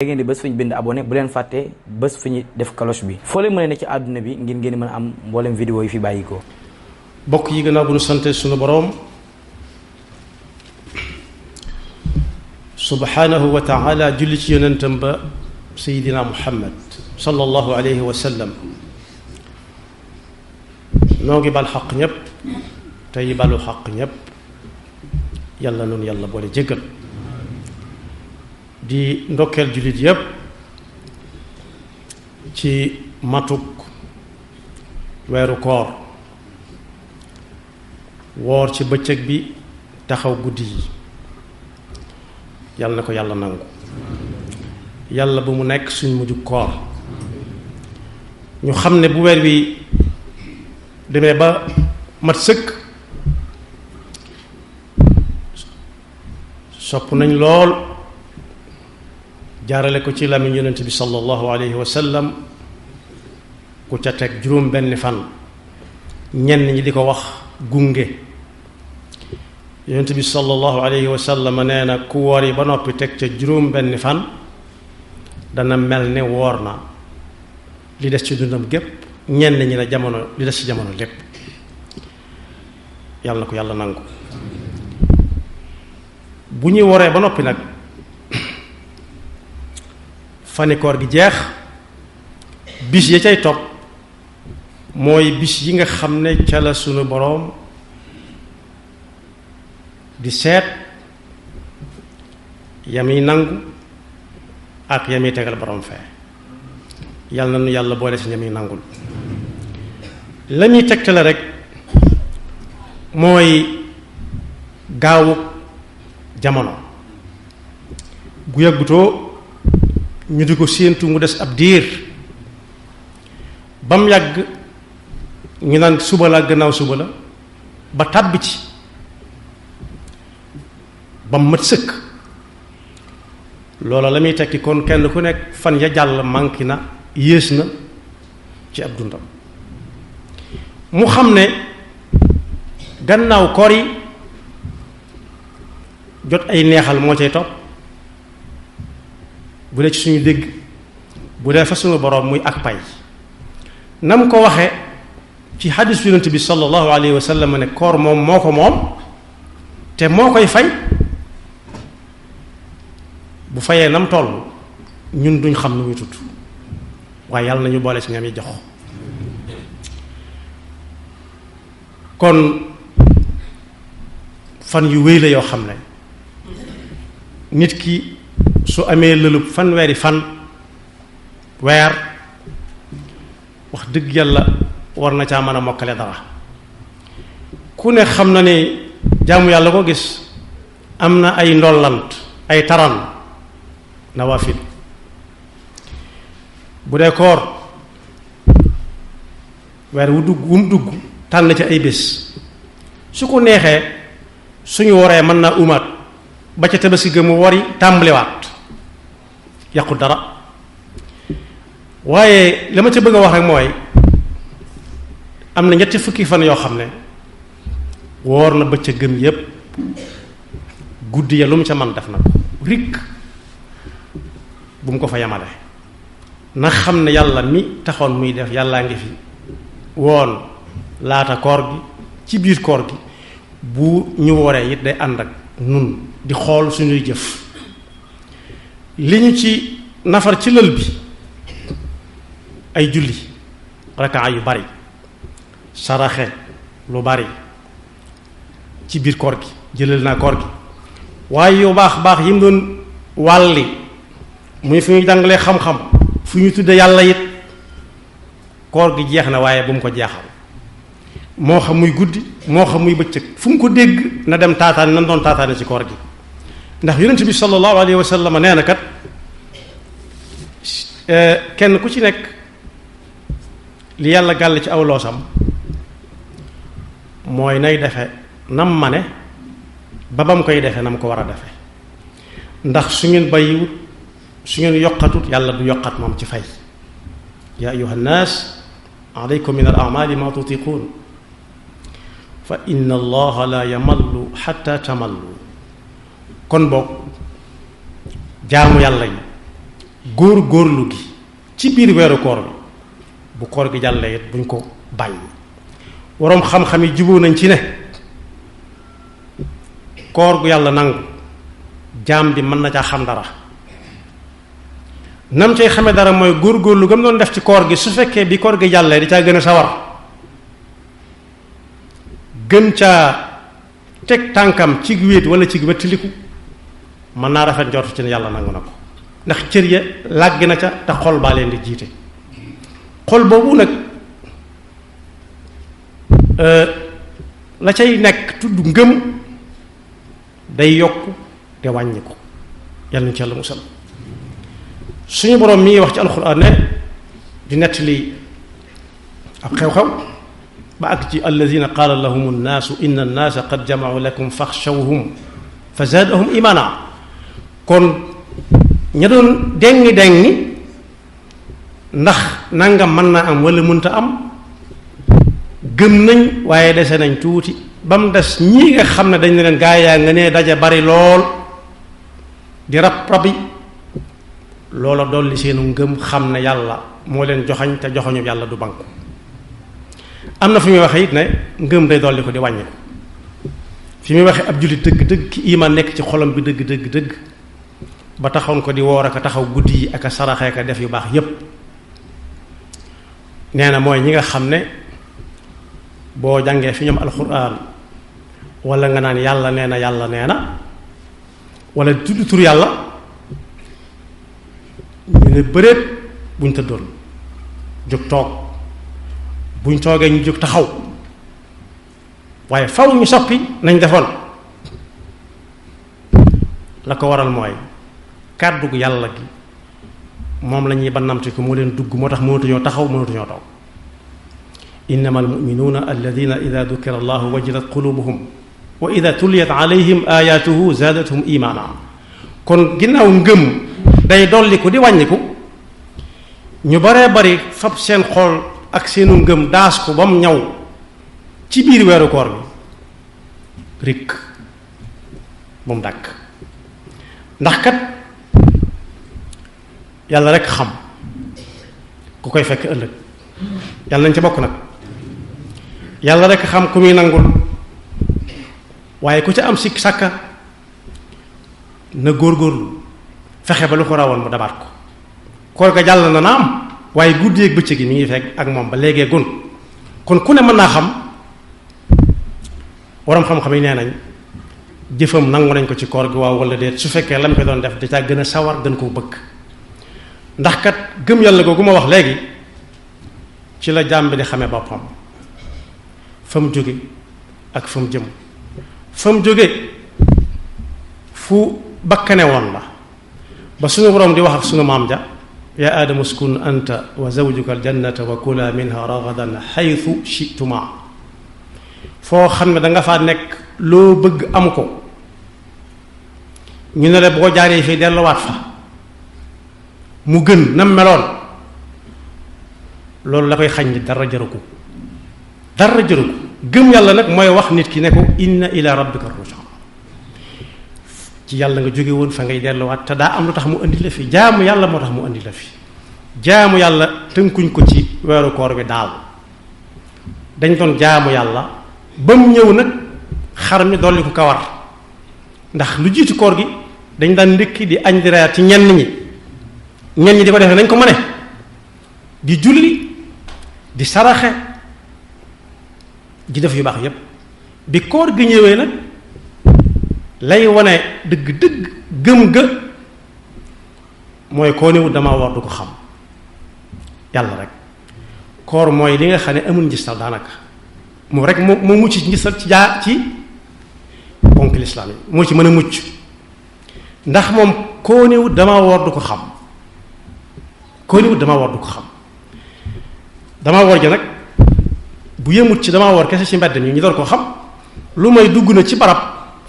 ngeen di bés fu ñu bind abonné bu leen fàtte bés fu ñu def cloche bi foo leen mën a ne ci àdduna bi ngir ngeen mën a am mboolem vidéo yi fi bàyyi ko. bokk yi gannaaw bu ñu sante sunu boroom subhanahu wa taala julli ci yonentam ba sayidina muhammad sallallahu alayhi wa sallam noo ngi bal xaq ñépp tey balu xaq ñépp yàlla noonu yàlla boole jéggal di ndokkeel jullit yépp ci matuk weeru koor woor ci bëccëg bi taxaw guddi yi yàlla na ko yàlla nangu yàlla bu mu nekk suñ mujj koor ñu xam ne bu weer wi demee ba mat sëkk sopp nañ lool jaarale ko ci làmmiñ yonent bi sallallahu alayhi wa sallam ku ca teg juróom benn fan ñenn ñi di ko wax gunge yonent bi sallallahu alayhi wa sallam nee na ku woor yi ba noppi teg ca juróom benn fan dana mel ne woor na li des ci dundam gépp ñenn ñi ne jamono li des ci jamono lépp yàlla na ko yàlla nangu bu ñuy woree ba noppi nag fani koor gi jeex bis ya cay topp mooy bis yi nga xam ne ca la sunu boroom di seet yami nangu ak yami tegal boroom fee yàlla na nu yàlla boole ci yami nangul la ñuy tegtale rek mooy gaawu jamono gu yàggutoo ñu di ko séentu mu des ab diir ba mu yàgg ñu naan suba la gannaaw suba la ba tàbbi ci ba mu mat sëkk loola la muy tekki kon kenn ku nekk fan ya jàll manqué na yées na ci ab dundam mu xam ne gannaaw koor yi jot ay neexal moo cay topp bu dee ci suñu dégg bu dee fa suñu boroom muy ak pay nam ko waxe ci xadis yonent bi sallallahu alayhi wa sallam ne koor moom moo ko moom te moo koy fay bu fayee nam toll ñun duñ xam nu muy tudd waaye yàlla nañu boole ci ñam yi jox kon fan yu wéy la yoo xam ne nit ki su amee lëlub fanweeri fan weer wax dëgg yàlla war na caa mën a mokkale dara ku ne xam na ne jaamu yàlla ko gis am na ay ndollant ay taran nawaafil bu dee koor weer wu mu dugg tànn ci ay bés su ko neexee suñu waree mën naa umaat ba ca tabaski ga mu wari tàmbaliwaat yàqu dara waaye la ma ca bëgg a wax rek mooy am na ñetti fukki fan yoo xam ne woor na bëccëg gëm yépp guddi ya lu mu ca man def na ko rikk bu mu ko fa yamale na xam ne yàlla mi taxoon muy def yàllaa ngi fi woon laata koor gi ci biir koor gi bu ñu woree it day ànd ak nun di xool suñuy jëf li ñu ci nafar ci lël bi ay julli rakaa yu bari saraxe lu bari ci biir koor gi jëlal naa koor gi waaye yu baax baax yi mu doon wàlli muy fu ñu jàngalee xam-xam fu ñu tudde yàlla it koor gi jeex na waaye bu mu ko jeexal moo xam muy guddi moo xam muy bëccëg fu mu ko dégg na dem taataan nan doon taataane ci koor gi ndax yonent bi sallallahu alayhi wa sallam nee na kat kenn ku ci nekk li yàlla gàll ci aw loosam mooy nay defe nam ma ne ba bam koy defe nam ko war a defe ndax su ngeen bàyyiwut su ngeen yokkatut yàlla du yokkat moom ci fay yaa ayuha nnaas alaykum min al a'mali ma tutiquun fa inna allaha la yamallu xatta tamallu kon boog jaamu yàlla yi góor-góorlu gi ci biir weeru koor bi bu koor gi jàllee it buñ ko bàyyi. waroom xam-xam yi juboo nañ ci ne koor gu yàlla nangu jaam bi mën na caa xam dara. nam cay xamee dara mooy góor-góorlu gam doon def ci koor gi su fekkee bi koor gi jàllee di caa gën a sawar gën caa teg tànkam ci wéet wala ci wettiliku mën naa rafet njort ci ne yàlla nangu na ko ndax cër ya làgg na ca te xol baa leen di jiite. xol boobu nag la cay nekk tudd ngëm day yokk te wàññi ko yàlla na ci yàlla musal. suñu boroom mi ngi wax ci alxuraan ne di nettali ab xew-xew ba ak ci alladina qaala lahum nnaasu inna nnaasa qad jamau lakum faxshawhum fa zaadahum imaana. kon ña doon dengi ndax nangam mën naa am wala mënta am gëm nañ waaye dese nañ tuuti ba mu des ñii nga xam ne dañ ne leen gaa yaa nga ne daja bari lool di rabi loola dolli seenu ngëm xam ne yàlla moo leen joxañ te joxañu yàlla du banku. am na fi muy waxe it ne ngëm day dolli ko di wàññi ko fi muy waxe ab jullit dëgg-dëgg ki iman nekk ci xolam bi dëgg ba taxoon ko di woor ak a taxaw guddi yi ak a saraxee ka def yu baax yépp nee na mooy ñi nga xam ne boo jàngee fi ñoom alxuraan wala nga naan yàlla nee na wala tudd tur yàlla ñu ne bëreet buñ tëddoon jóg toog buñ toogee ñu jóg taxaw waaye faw ñu soppi nañ defoon. la ko waral mooy kàddu gu yàlla gi moom la ñuy bannamte ko moo leen dugg moo tax mënatuñoo taxaw mënatuñoo toog. innama almuminuuna alladina ida dukira allahu wajilat qulubuhum wa ida tuliyat alayhim ayatuhu zaadathum imaana. kon ginnaaw ngëm day dolliku di wàññiku ñu baree bari fab seen xol ak seenu ngëm daas ko ba mu ñaw ci biir weeru koor bi rikk bu mu dàkk. ndax kat yàlla rekk xam ku koy fekk ëllëg yàlla nañ ca bokk nag. yàlla rekk xam ku muy nangul waaye ku ca am sikk sàkka na góorgóorlu fexe ba lu ko rawoon mu dabaat ko. koor ga jàll na am waaye guddi ak bëccëg gi mi ngi fekk ak moom ba léegee gun. kon ku ne mën naa xam waroom xam-xam yi nee nañ jëfam nangu nañ ko ci koor gi waaw wala déet su fekkee lam ko doon def da caa gën a sawar gën koo bëgg. ndax kat gëm yàlla googu ma wax léegi ci la jaam bi di xamee boppam fa mu jóge ak fa mu jëm. fa mu jóge fu bakkane woon la ba suñu boroom di wax ak suñu maam ja yaa aadama uskun anta wa zawjuka aljannata wa kula minha ragadan xaytu shituma. foo xam ne danga faa nekk loo bëgg am ko ñu ne la boo jaaree fii delluwaat fa mu gën nam meloon loolu la koy xañ ni dara jëru ko gëm yàlla nag mooy wax nit ki ne ko inna ila rabbika rujaa ci yàlla nga jóge woon fa ngay delluwaat te daa am lu tax mu indi la fi jaamu yàlla moo tax mu indi la fi. jaamu yàlla tënkuñ ko ci weeru koor bi daaw dañ doon jaamu yàlla ba mu ñëw nag xar mi dolli ko kawar ndax lu jiitu koor gi dañ daan ndékki di añ di reer ci ñenn ñi di ko defee nañ ko mëne di julli di saraxe di def yu baax yépp bi koor gi ñëwee nag lay wane dëgg-dëgg gëm ga mooy koo newut dama war du ko xam yàlla rek. koor mooy li nga xam ne amul njistal daanaka moom rek moo mucc ci njistal ci ponk lislaam yi moo ci mën a mucc ndax moom koo newut dama war du ko xam dama war ja nag bu yëmut ci dama war kese ci mbedd mi ñu door koo xam lu may dugg na ci barab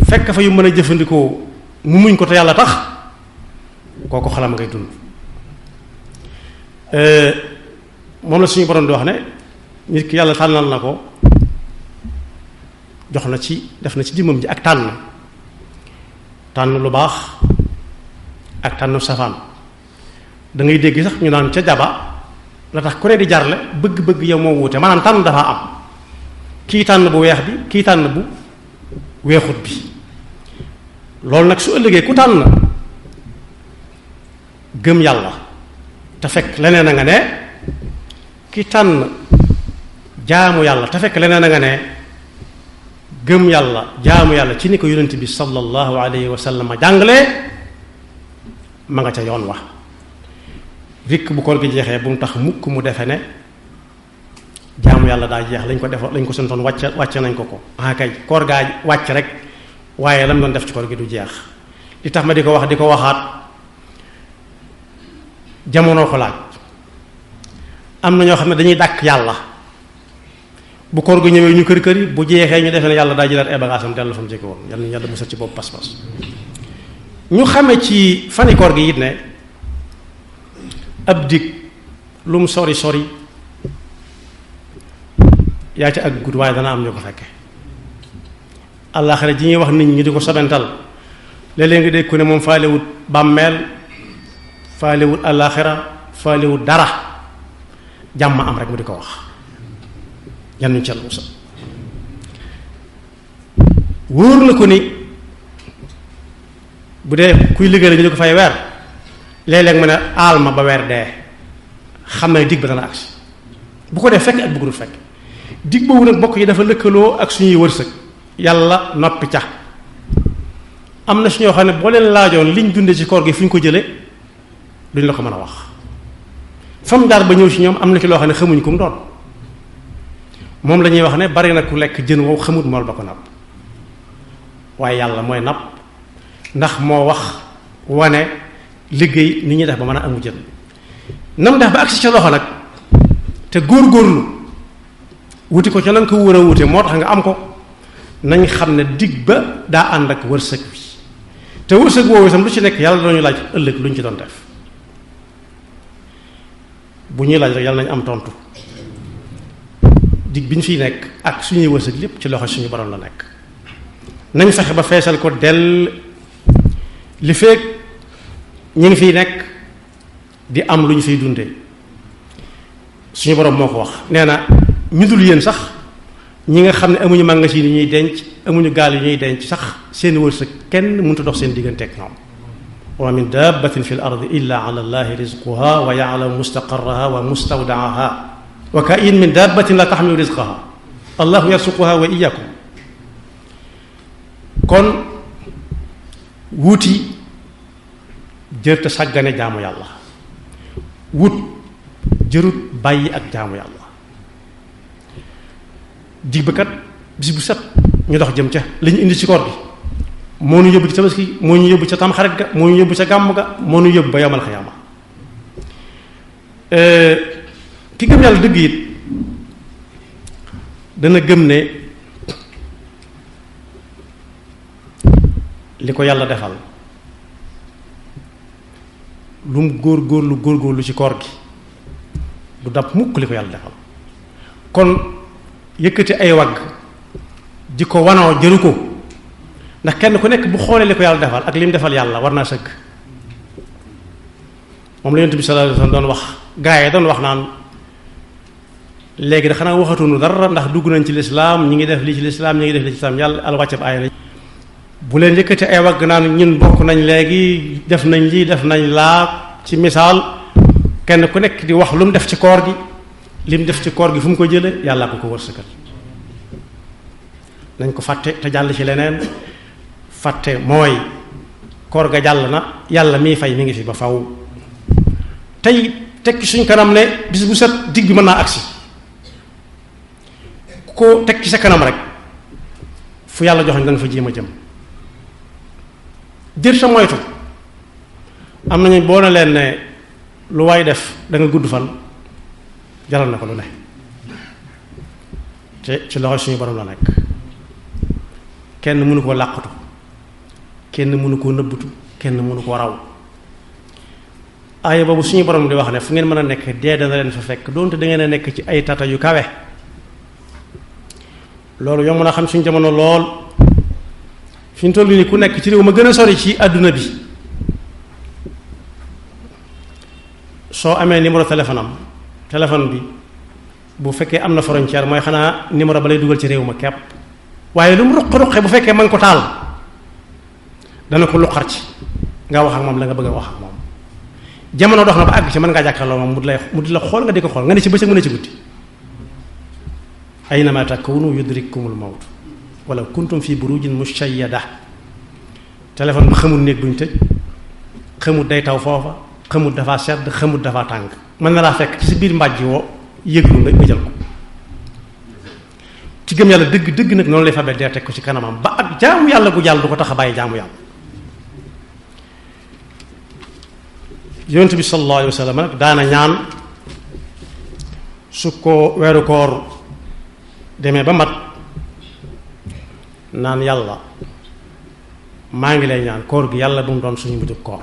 fekk fa yu mën a jëfandikoo mu muñ ko te yàlla tax kooku xalam ngay dund. moom la suñu borom di wax ne nit ki yàlla tànnal na ko jox na ci def na ci jëmmam ji ak tànn lu baax ak tànn safaan da ngay dégg sax ñu naan ca jaba la tax ku ne di jarle bëgg-bëgg yow moo wuute maanaam tànn dafa am kii tànn bu weex bi kii tànn bu weexut bi loolu nag su ëllëgee ku tànn gëm yàlla te fekk leneen a nga ne ki tànn jaamu yàlla te fekk leneen a nga ne gëm yàlla jaamu yàlla ci ni ko yonent bi sallallahu alayhi wa sallam jàngalee ma nga ca yoon wa rikk bu koor gi jeexee bu mu tax mukk mu defe ne jaamu yàlla daa jeex lañ ko santoon wàcce nañ ko kay koor gaa wàcc rek waaye lam doon def ci koor gi du jeex li tax ma di ko wax di ko waxaat jamono ko laaj am na ñoo xam ne dañuy dàkk yàlla bu koor gi ñëwee ñu kër kër yi bu jeexee ñu defee ne yàlla daa jëlaat ay bagaasam dellu fa mu jëkk woon yàlla ñu yàlla musal ci boobu pas-pas ñu xame ci fani koor gi it ne ab dig lu mu sori sori yaa ci ak gudd waaye dana am ñu ko fekke àllaaxira ji ñuy wax nit ñi di ko sobental léeg-léeg nga dégg ku ne moom faalewut bàmmeel faalewut àllaaxira faalewut dara jàmm am rek mu di ko wax yan ñu cal musa wóor na ko ni bu dee kuy liggéey la ñu di ko fay weer léeg-léeg mu ne aal ma ba weer dee xam ne dig ba dana agsi bu ko dee fekk ak bu ko dul fekk dig boobu nag bokk yi dafa lëkkaloo ak suñuy wërsëg yàlla noppi ca am na suñoo xam ne boo leen laajoon liñ dunde ci koor gi fu ñu ko jële duñ la ko mën a wax fam jaar ba ñëw ci ñoom am na ci loo xam ne xamuñ ko mu doon moom la ñuy wax ne bari na ku lekk jën wow xamut mool ba ko napp waaye yàlla mooy napp ndax moo wax wane liggéey ni ñuy def ba mën a amu jën nam def ba agsi ca loxo nag te góor-góorlu wuti ko ca nan ko wër a wute moo tax nga am ko nañ xam ne dig ba daa ànd ak wërsëg bi te wërsëg woowu itam lu ci nekk yàlla dañu laaj ëllëg lu ñu ci doon def bu ñuy laaj rek yàlla nañ am tontu dig bi ñu fiy nekk ak suñuy wërsëg lépp ci loxo suñu borom la nekk nañ fexe ba feesal ko dell li feek ñu ngi fiy nekk di am lu ñu fiy dundee suñu borom moo ko wax nee na ñu dul yéen sax ñi nga xam ne amuñu magasin yi ñuy denc amuñu gaal yi ñuy denc sax seen wërsëg kenn mënut a dox seen digganteeg ñoom wa min dabbatin fi l ardi illa ala allahi rizquha wa ya'lamu mustaqarraha wa mustawdaaha wa ka'in min dabbatin la taxmilu rizqaha allahu yarsuquha wa iyyakum kon wuuti jërta sàggane jaamu yàlla wut jërut bàyyi ak jaamu yàlla dig ba kat bis bu set ñu dox jëm ca li ñu indi ci koor gi moo ñu yóbbu ci tabaski moo ñu yóbbu ca tamxarit ga moo ñu yóbbu ca gàmm ga moo ñu yóbbu ba yawmal xiyaama ki gëm yàlla dëgg it dana gëm ne li ko yàlla defal lu mu góorgóorlu ci koor gi du dab mukk li ko yàlla defal kon yëkkati ay wagg di ko wanoo jëru ko ndax kenn ku nekk bu xoolee li ko yàlla defal ak li mu defal yàlla war naa sëgg moom la Yonent bi sallallahu alayhi wasallam doon wax gaa yi doon wax naan léegi da xanaa waxatuñu dara ndax dugg nañ ci lislaam ñi ngi def lii ci lislaam ñi ngi def lii ci lislaam yàlla al wàccab aaya la bu leen yëkkati ay wagg naan ñun bokk nañ léegi def nañ lii def nañ laa ci misaal kenn ku nekk di wax lu mu def ci koor gi li mu def ci koor gi fu mu ko jële yàlla ko wërsëgal nañ ko fàtte te jàll ci leneen fàtte mooy koor ga jàll na yàlla miy fay mi ngi fi ba faw tey tekki suñ kanam ne bis bu set digg bi mën naa agsi ko tekki sa kanam rek fu yàlla joxoñ da nga fa jéem a jëm jër sa moytu am nañu boo na leen ne lu waay def da nga gudd fan jaral na ko lu ne te ci loxo suñu borom la nekk kenn mënu koo làqatu kenn mënu koo nëbbutu kenn mënu koo raw aaya boobu suñu borom di wax ne fu ngeen mën a nekk dee dana leen fa fekk doonte da ngeen a nekk ci ay tata yu kawe loolu yomb na xam suñu jamono lool fi ñu toll nii ku nekk ci réew ma gën a sori ci àdduna bi soo amee numéro téléphone bi bu fekkee am na frontière mooy xanaa numéro ba lay dugal ci réew ma kepp waaye lu mu ruqe bu fekkee man ko taal dana ko luqar ci nga wax ak moom la nga bëgg a wax ak moom. jamono dox na ba àgg ci mën ngaa jàkkaarloo moom mu di la xool nga di ko xool nga ne ci bëccëg mu ne ci guddi. aynama takunu yudrikkumul mawt wala kuntum fi burujin mushayyada. téléphone bi xamul néeg buñ tëj, xamul day taw foofa, xamul dafa sedd, xamul dafa tàng, mën na laa fekk ci sa biir mbàjj woo yëglu nga jël ko. ci gëm yàlla dëgg dëgg nag noonu lay fabee dee teg ko ci kanamam ba ak jaamu yàlla gu jàll du ko tax a bàyyi jaamu yàlla. yonent bi sallallahu alayhi wa sallam nag daana ñaan su ko weeru koor demee ba mat naan yàlla maa ngi lay ñaan koor gi yàlla bu mu doon suñu mujjug koor.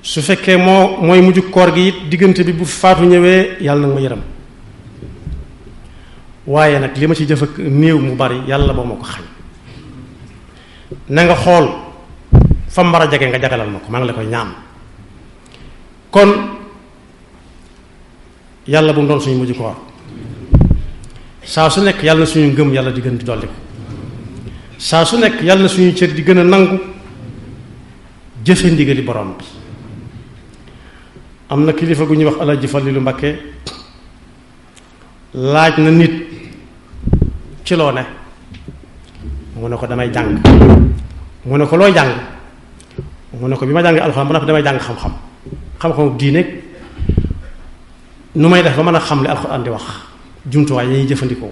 su fekkee mooy mujjug koor gi it diggante bi bu faatu ñëwee yàlla nag ma yërëm waaye nag li ma ci jëf ak néew mu bari yàlla boo ma ko xañ. na nga xool fa mbar a jege nga jagalal ma ko maa ngi la koy ñaan. kon yàlla bu mu doon suñu mujj koor saa su nekk yàlla na suñu ngëm yàlla di gën di dolli ko saa su nekk yàlla na suñu cër di gën a nangu jëfe ndigali borom bi. am na kilifa gu ñuy wax Alaaji Falilu Mbakke laaj na nit ci loo ne mu ne ko damay jàng mu ne ko looy jàng mu ne ko bi ma jàngee alxuraan ba noppi damay jàng xam-xamu diine nu may def ba mën a xam li alxuraan di wax jumtuwaay yi ñuy jëfandikoo.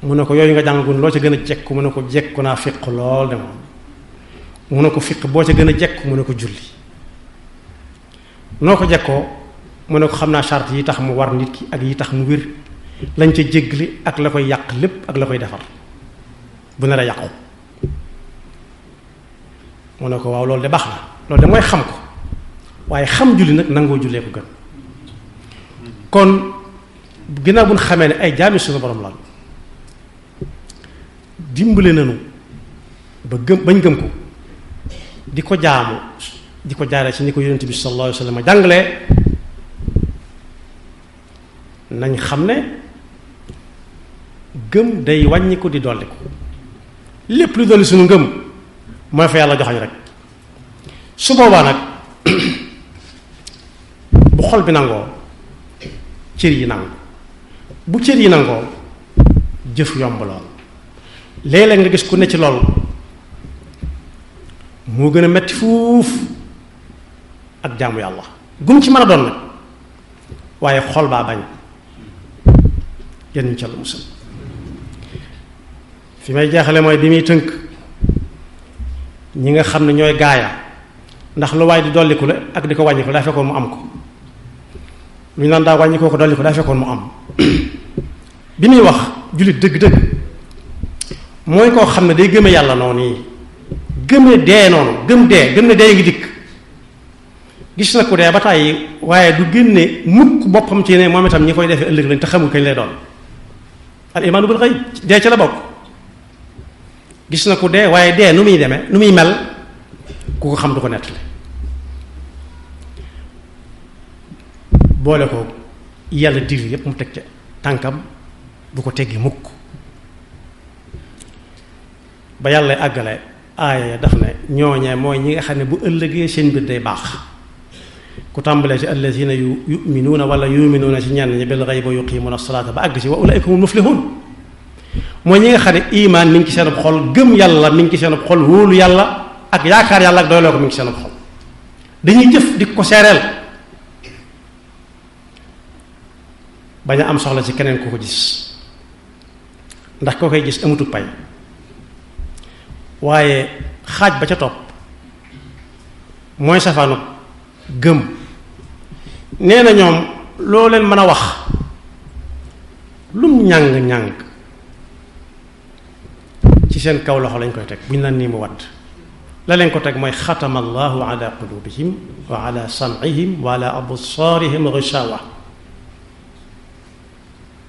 mu ne ko yooyu nga jàngagun loo ca gën a jekku mu ne ko jekku naa fiq lool de moom mu ne ko fiq boo ca gën a jekku mu ne ko julli. noo ko jekkoo mu ne ko xam naa charte yi tax mu war nit ki ak yi tax mu wér lañ ca jéggli ak la koy yàq lépp ak la koy defar bu nar a yàqu. mu ne ko waaw loolu de baax na loolu de mooy xam ko waaye xam julli nag nangoo jullee ko gën. kon ginnaaw bu ñu xamee ne ay jaami suñu borom la dimbale nañu ba bañ gëm ko di ko jaamu di ko jaaree ci ni ko yonent bi sallallahu alayhi wa sallam jàngalee nañ xam ne gëm day wàññi ko di dolli ko lépp lu dolli suñu ngëm mooy fa yàlla joxañ rek. su boobaa nag bu xol bi nangoo cër yi nangu bu cër yi nangoo jëf yomb lool. léeg-léeg nga gis ku ne ci lool moo gën a metti fuuf ak jaamu yàlla gum ci mën a doon nag waaye xol baa bañ yenn ñu ca la musal. fi may jeexale mooy bi muy tënk ñi nga xam ne ñooy gaaya ndax lu waay di dolliku la ak di ko wàññi ko daa fekkoon mu am ko lu ñu naan daa wàññi koo ko dolliku daa fekkoon mu am. bi muy wax jullit dëgg-dëgg mooy koo xam ne day gëme yàlla noonu yi gëme dee noonu gëm ne dee ngi dikk gis na ku dee ba tàyyi waaye du génne mukk boppam ci ne moom itam ñi koy defee ëllëg lañ te xamul kañ lay doon. al imaanu bil xayb dee ca la bokk. gis na ku dee waaye dee nu muy demee nu muy mel ku ko xam du ko nettali boole ko yàlla digli yépp mu teg ca tànkam du ko teggi mukk ba yàlla àggale aaya daf ne ñooñee mooy ñi nga xam ne bu ëllëgee seen mbir day baax ku tàmbalee ci allazina yuminuuna wala yuminuuna ci ñenn ñi bil ghaybi wa yuqimuuna as-salaata ba àgg ci wa ulaa'ika humul muflihun mooy ñi nga xam ne imaan mi ngi ci seen xol gëm yàlla mi ngi ci seen xol wóolu yàlla ak yaakaar yàlla ak doyloo ko mi ngi ci seen xol dañuy jëf di ko seereel bañ a am soxla ci keneen ku ko gis ndax koo koy gis amutu pay waaye xaaj ba ca topp mooy safaanu gëm nee na ñoom loo leen mën a wax lum ñàng-ñàng ci seen kaw loxo lañ koy teg bu ñu naan nii mu wadd la leen ko teg mooy xatama allahu ala qulubihim wa ala sam'ihim wa ala absaarihim ghishawa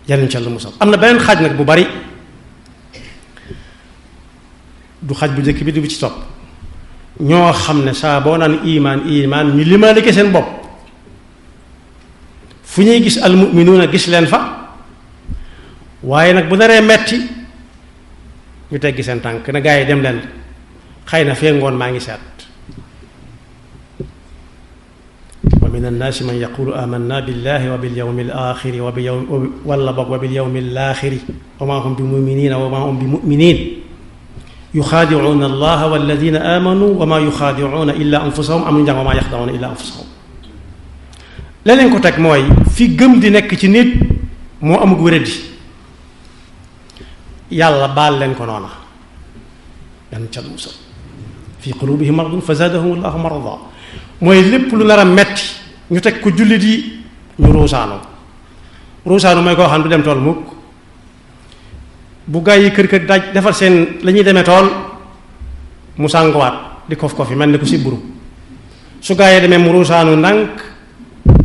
yàlla insha Allah musal. am na beneen xaaj nag bu bari, du xaaj bu njëkk bi du bi ci topp ñoo xam ne saa boo naan iman ñu limaale ke seen bopp fu ñuy gis almuminuuna gis leen fa waaye nag bu naree metti ñu teggi seen tànk na gaa yi dem leen xëy na fee ngoon maa ngi seet wa min annaasi man yaqulu amanna billahi wa bil yawmil axiri wa bil yawmil axiri wa ma hum bi muminina wa ma hum bi muminin yuxaadicuuna allaha walladina amanu wa ma yuxaadicuuna illa anfusahum am njàng wa ma yaxdacuuna illa anfusahum leneen ko teg mooy fi gëm di nekk ci nit moo amug wéradi yàlla baal leen ko noona yan cal musal fi qulubihim maradun fa zaadahum allahu marada mooy lépp lu nar a metti ñu teg ko jullit yi ñu ruusaanu mooy koo xam du dem tool mukk bu gaa yi kër daaj defal seen la ñuy demee tool mu sànguwaat di kof yi mel ni ko si buru su gaa yi demee mu ruusaanu ndànk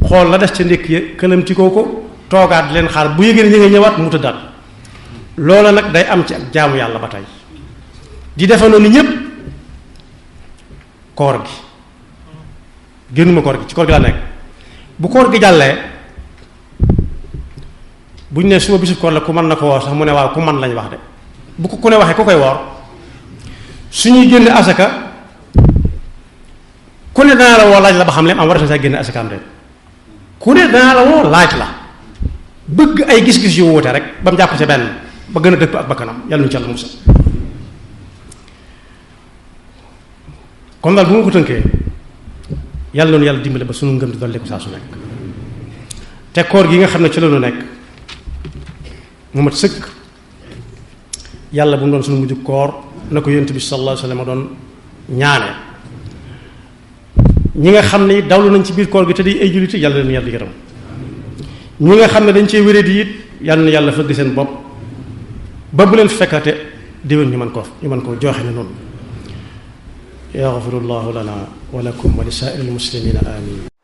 xool la des ca ndékk ya këlamti ko toogaat leen xaar bu yëgee ne ñu ngi ñëwaat mu tëddaat loola nag day am ci ak jaamu yàlla ba tey di defandoo ni ñépp koor gi génnuma koor gi ci koor gi la nekk bu koor gi jàllee buñ ne suba bisu koor la ku mën na ko woor sax mu ne waaw ku man lañ wax de bu ko ku ne waxee ku koy woor suñuy génne asaka ku ne danaa la woo laaj la ba xam leen am war a sa génne asaka am de ku ne danaa la woo laaj la bëgg ay gis-gis yu wuute rek ba mu jàpp ci benn ba gën a dëpp ak bakkanam yàlla ñu ci Yàlla musal kon daal bu ma ko tënkee yàlla noonu yàlla dimbale ba sunu ngëm di dolli ko saa su nekk te koor gi nga xam ne ci loolu nekk mu mat sëkk yàlla bu mu doon sunu mujj koor na ko yonent bi sallallahu alayhi wa sallam doon ñaane ñi nga xam ne dawlu nañ ci biir koor gi te di ay jullit yàlla leen yàlla yërëm ñi nga xam ne dañ cee wéradi it yàlla na yàlla fëgg seen bopp ba bu leen fekkate déwén ñu mën koo joxe ne noonu yaxfirullahu lana wa lakum wa li saa'iril muslimina amin